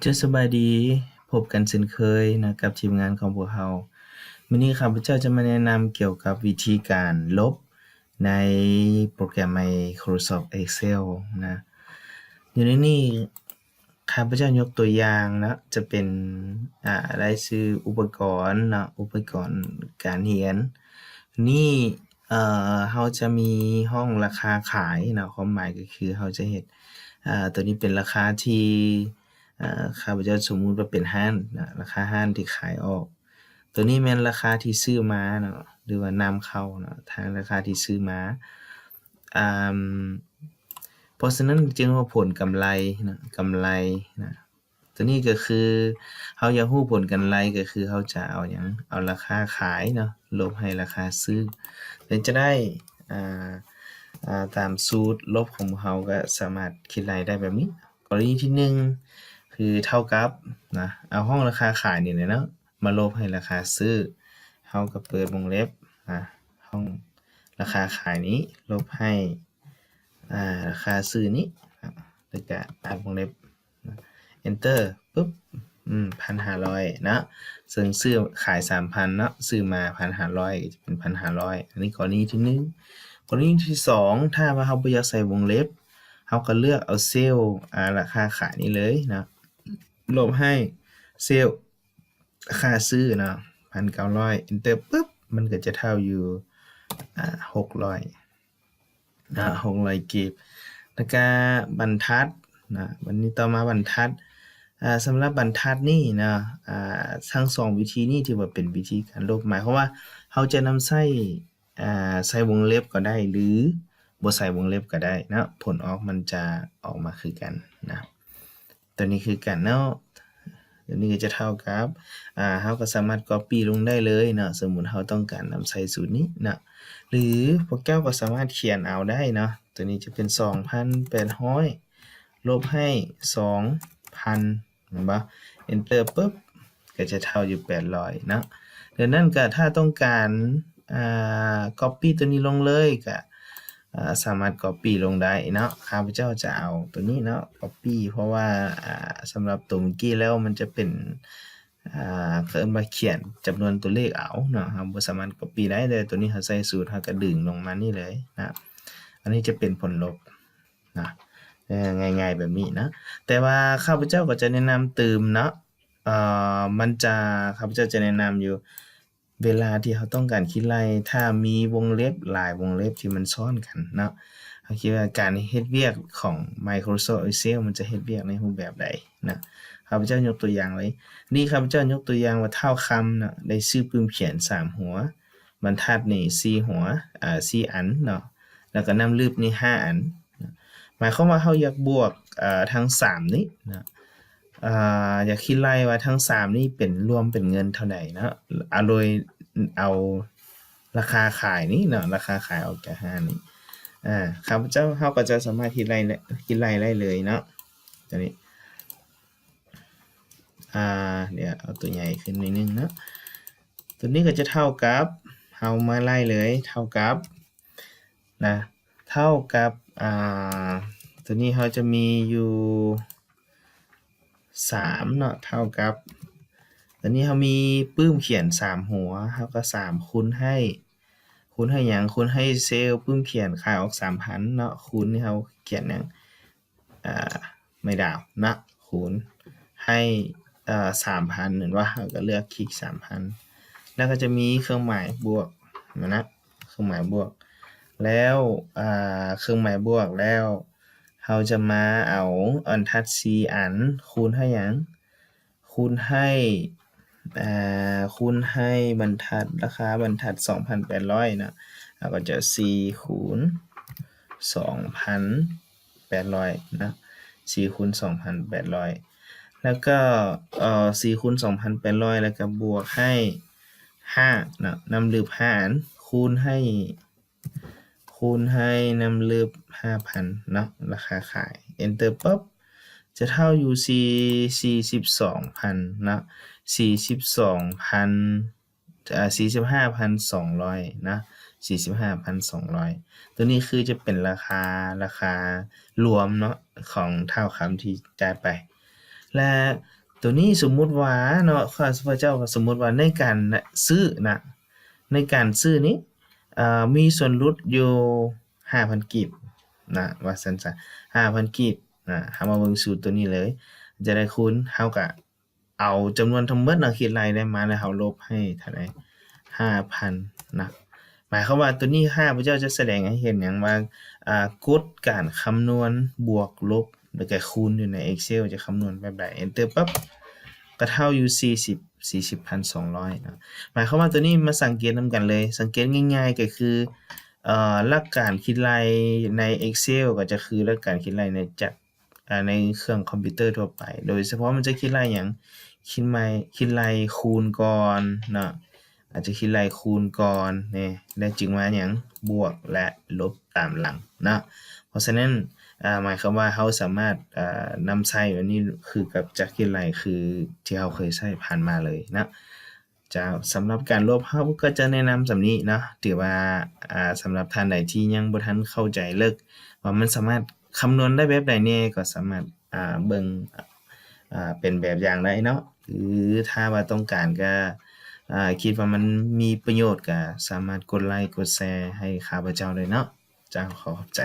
ເຈົ້າສະບາຍດີ, ພົບກັນເຊັ່ນເຄີຍນະ ກັບທີມງານຂອງພວກເຮົາ. ມື້ນີ້ຂ້າພະເຈົ້າຈະມາແນະນຳກ່ຽວກັບວິທີການລົບໃນໂປຣແກຣມ Microsoft Excel ນະ. ຢູ່ໃນນີ້ ຂ້າພະເຈົ້າຍົກຕົວຢ່າງເນາະ ຈະເປັນ ອາ ລາຍຊື່ອຸປະກອນເນາະ ອຸປະກອນການຮຽນ. ນີ້ ເອີ ເຮົາຈະມີຫ້ອງລາຄາຂາຍເນາະ ຄວາມໝາຍກໍຄືເຮົາຈະເຮັດ ອາ ຕົວນີ້ເປັນລາຄາທີ່ ອາ ຂ້າພະເຈົ້າສົມມຸດວ່າເປັນຮ້ານນະ ລາຄາຮ້ານທີ່ຂາຍອອກ. ຕົວນີ້ແມ່ນລາຄາທີ່ຊື້ມາເນາະ ຫຼືວ່ານຳເຂົ້າເນາະ ທາງລາຄາທີ່ຊື້ມາ. ອາ ເພາະສະນັ້ນຈຶ່ງວ່າຜົນກຳໄລນະ ກຳໄລນະ. ຕົວນີ້ກໍຄືເຮົາຢາກຮູ້ຜົນກຳໄລ ກໍຄືເຮົາຈະເອົາຫຍັງ ເອົາລາຄາຂາຍເນາະ ລົບໃຫ້ລາຄາຊື້ ແລ້ວຈະໄດ້ ອາ ອາ ຕາມສູດລົບຂອງພວກເຮົາກໍສາມາດຄິດໄລ່ໄດ້ແບບນີ້. ກໍລະນີທີໜຶ່ງ ຄືເທົ່າກັບນະ ເອົາຫ້ອງລາຄາຂາຍນີ້ແຫຼະເນາະ ມາລົບໃຫ້ລາຄາຊື້. ເຮົາກໍເປີດວົງເລັບນະ ຫ້ອງລາຄາຂາຍນີ້ລົບໃຫ້ ອາ ລາຄາຊື້ນີ້ນະ ແລ້ວກະອັດວົງເລັບນະ Enter ປຶບ ອືມ ພັນຫ້າຮ້ອຍເນາະ ເຊິ່ງຊື້ຂາຍສາມພັນເນາະ ຊື້ມາພັນຫ້າຮ້ອຍ ກໍຈະເປັນພັນຫ້າຮ້ອຍ. ອັນນີ້ກໍລະນີທີໜຶ່ງ. ກໍລະນີທີສອງ ຖ້າວ່າເຮົາບໍ່ຢາກໃສ່ວົງເລັບ ເຮົາກໍເລືອກເອົາເຊວ ອາ ລາຄາຂາຍນີ້ເລີຍເນາະ ລົບໃຫ້ເຊວ ລາຄາຊື້ເນາະ ພັນເກົ້າຮ້ອຍ Enter ປຶບ ມັນກໍຈະເທົ່າຢູ່ ອາ ຫົກຮ້ອຍນະ ຫົກຮ້ອຍກີບ. ແລ້ວກະບັນທັດນະ ບັດນີ້ຕໍ່ມາບັນທັດ ອາ ສຳລັບບັນທັດນີ້ເນາະ ອາ ທັງສອງວິທີນີ້ຖືວ່າເປັນວິທີການລົບ ໝາຍຄວາມວ່າເຮົາຈະນຳໃຊ້ ອາ ໃສ່ວົງເລັບກໍໄດ້ ຫຼື ບໍ່ໃສ່ວົງເລັບກໍໄດ້ເນາະ ຜົນອອກມັນຈະອອກມາຄືກັນນະ. ຕົວນີ້ຄືກັນເນາະ ຕົວນີ້ກໍຈະເທົ່າກັບ ອາ ເຮົາກໍສາມາດ copy ລົງໄດ້ເລີຍເນາະ ສົມມຸດເຮົາຕ້ອງການນຳໃຊ້ສູດນີ້ເນາະ ຫຼື ພວກເຈົ້າກໍສາມາດຂຽນເອົາໄດ້ເນາະ. ຕົວນີ້ຈະເປັນສອງພັນແປດຮ້ອຍ ລົບໃຫ້ສອງພັນ ແມ່ນບໍ່ Enter ປຶບ ກໍຈະເທົ່າຢູ່ແປດຮ້ອຍເນາະ. ດັ່ງນັ້ນກໍຖ້າຕ້ອງການ ອາ copy ຕົວນີ້ລົງເລີຍ ກໍ ອາ ສາມາດ copy ລົງໄດ້ເນາະ. ຂ້າພະເຈົ້າຈະເອົາຕົວນີ້ເນາະ copy ເພາະວ່າ ອາ ສຳລັບຕົວເມື່ອກີ້ແລ້ວມັນຈະເປັນ ອາ ເຂົາເອີ້ນວ່າຂຽນຈຳນວນຕົວເລກເອົາເນາະ ເຮົາບໍ່ສາມາດ copy ໄດ້ ແຕ່ຕົວນີ້ເຮົາໃສ່ສູດ ເຮົາກໍດຶງລົງມານີ້ເລີຍນະ. ອັນນີ້ຈະເປັນຜົນລົບ ນະ ເອີ ງ່າຍໆແບບນີ້ນະ. ແຕ່ວ່າຂ້າພະເຈົ້າກໍຈະແນະນຳຕື່ມເນາະ ເອີ ມັນຈະ ຂ້າພະເຈົ້າຈະແນະນຳຢູ່ ເວລາທີ່ເຮົາຕ້ອງການຄິດໄລ່ ຖ້າມີວົງເລັບຫຼາຍວົງເລັບທີ່ມັນຊ້ອນກັນເນາະ ເຮົາຄິດວ່າການເຮັດວຽກຂອງ Microsoft Excel ມັນຈະເຮັດວຽກໃນຮູບແບບໃດນະ. ຂ້າພະເຈົ້າຍົກຕົວຢ່າງເລີຍ ນີ້ຂ້າພະເຈົ້າຍົກຕົວຢ່າງວ່າທ້າວຄຳເນາະ ໄດ້ຊື້ປຶ້ມຂຽນສາມຫົວ ບັນທັດນີ້ສີ່ຫົວ ອາ ສີ່ອັນເນາະ ແລ້ວກໍນ້ຳລຶບນີ້ຫ້າອັນ. ໝາຍຄວາມວ່າເຮົາຢາກບວກ ເອີ ທັງສາມນີ້ນະ ເອີ ຢາກຄິດໄລ່ວ່າທັງສາມນີ້ເປັນ ລວມເປັນເງິນເທົ່າໃດເນາະ ເອົາໂດຍເອົາລາຄາຂາຍນີ້ເນາະ ລາຄາຂາຍອອກຈາກຫ້ານີ້. ອາ ຂ້າພະເຈົ້າ ເຮົາກໍຈະສາມາດຄິດໄລ່ ຄິດໄລ່ໄດ້ເລີຍເນາະ ຕົວນີ້. ອາ ດຽວເອົາຕົວໃຫຍ່ຂຶ້ນໜ້ອຍໜຶ່ງເນາະ ຕົວນີ້ກໍຈະເທົ່າກັບ ເຮົາມາໄລ່ເລີຍ ເທົ່າກັບ ນະ ເທົ່າກັບ ອາ ຕົວນີ້ເຮົາຈະມີຢູ່ສາມເນາະ ເທົ່າກັບ ຕົວນີ້ເຮົາມີປຶ້ມຂຽນສາມຫົວ ເຮົາກໍສາມຄູນໃຫ້ ຄູນໃຫ້ຫຍັງ? ຄູນໃຫ້ເຊວປຶ້ມຂຽນຂາຍອອກສາມພັນເນາະ ຄູນນີ້ເຮົາຂຽນຫຍັງ? ອາ ໄມ້ດາວນະ ຄູນໃຫ້ ເອີ ສາມພັນ ແມ່ນບໍ່? ເຮົາກໍເລືອກຄລິກສາມພັນ ແລ້ວກໍຈະມີເຄື່ອງໝາຍບວກນະ ເຄື່ອງໝາຍບວກ ແລ້ວ ອາ ເຄື່ອງໝາຍບວກແລ້ວ ເຮົາຈະມາເອົາບັນທັດສີ່ອັນ ຄູນໃຫ້ຫຍັງ? ຄູນໃຫ້ ອາ ຄູນໃຫ້ບັນທັດ ລາຄາບັນທັດສອງພັນແປດຮ້ອຍນະ ເຮົາກໍຈະສີ່ຄູນສອງພັນແປດຮ້ອຍນະ ສີ່ຄູນສອງພັນແປດຮ້ອຍ ແລ້ວກໍ ເອີ ສີ່ຄູນສອງພັນແປດຮ້ອຍ ແລ້ວກໍບວກໃຫ້ຫ້າເນາະ ນ້ຳລຶບຫ້າອັນ ຄູນໃຫ້ ຄູນໃຫ້ນ້ຳລຶບຫ້າພັນເນາະ ລາຄາຂາຍ Enter ປຶບ ຈະເທົ່າຢູ່ສີ່ ສີ່ສິບສອງພັນເນາະ ສີ່ສິບສອງພັນ ອາ ສີ່ສິບຫ້າພັນສອງຮ້ອຍເນາະ ສີ່ສິບຫ້າພັນສອງຮ້ອຍ ຕົວນີ້ຄືຈະເປັນລາຄາ ລາຄາລວມເນາະ ຂອງທ້າວຄຳທີ່ຈ່າຍໄປ. ແລະ ໂຕນີ້ສົມມຸດວ່າເນາະ ຂ້າພະເຈົ້າກໍສົມມຸດວ່າໃນການຊື້ນະ ໃນການຊື້ນີ້ ເອີ ມີສ່ວນຫຼຸດຢູ່ຫ້າພັນກີບນະ ວ່າຊັ້ນຊະ ຫ້າພັນກີບນະ. ເຮົາມາເບິ່ງສູດໂຕນີ້ເລີຍ ຈະໄດ້ຄູນ ເຮົາກະເອົາຈຳນວນທັງໝົດເນາະ ຄິດໄລ່ໄດ້ມາ ແລ້ວເຮົາລົບໃຫ້ເທົ່າໃດ ຫ້າພັນນະ. ໝາຍຄວາມວ່າໂຕນີ້ຂ້າພະເຈົ້າຈະສະແດງໃຫ້ເຫັນຫຍັງວ່າ ອາ ກົດການຄຳນວນບວກລົບ ແລ້ວກະຄູນຢູ່ໃນ Excel ຈະຄຳນວນແບບໃດ Enter ປັບ ກໍເທົ່າຢູ່ສີ່ສິບ ສີ່ສິບພັນສອງຮ້ອຍເນາະ. ໝາຍຄວາມວ່າໂຕນີ້ມາສັງເກດນຳກັນເລີຍ ສັງເກດງ່າຍໆກໍຄື ເອີ ຫຼັກການຄິດໄລ່ໃນ Excel ກໍຈະຄືຫຼັກການຄິດໄລ່ໃນຈັກ ອາ ໃນເຄື່ອງຄອມພິວເຕີທົ່ວໄປ ໂດຍສະເພາະມັນຈະຄິດໄລ່ຫຍັງ ຄິດໄລ່ ຄິດໄລ່ຄູນກ່ອນເນາະ ອາດຈະຄິດໄລ່ຄູນກ່ອນແນ່ ແລ້ວຈຶ່ງມາຫຍັງ ບວກ ແລະ ລົບຕາມຫຼັງເນາະ. ເພາະສະນັ້ນ ອາ ໝາຍຄວາມວ່າເຮົາສາມາດ ອາ ນຳໃຊ້ແບບນີ້ຄືກັບຈັກຄິດໄລ່ຄືທີ່ເຮົາເຄີຍໃຊ້ຜ່ານມາເລີຍເນາະ. ເຈົ້າ ສຳລັບການລົບເຮົາກໍຈະແນະນຳສ່ຳນີ້ເນາະ ຖືວ່າ ອາ ສຳລັບທ່ານໃດທີ່ຍັງບໍ່ທັນເຂົ້າໃຈເລິກວ່າມັນສາມາດຄຳນວນໄດ້ແບບໃດແດ່ ກໍສາມາດ ອາ ເບິ່ງ ອາ ເປັນແບບຢ່າງໄດ້ເນາະ ຫຼືຖ້າວ່າຕ້ອງການກໍ ອາ ຄິດວ່າມັນມີປະໂຫຍດ ກໍສາມາດກົດໄລ້ກົດແຊໃຫ້ຂ້າພະເຈົ້າໄດ້ເນາະ. ເຈົ້າ ຂໍຂອບໃຈ.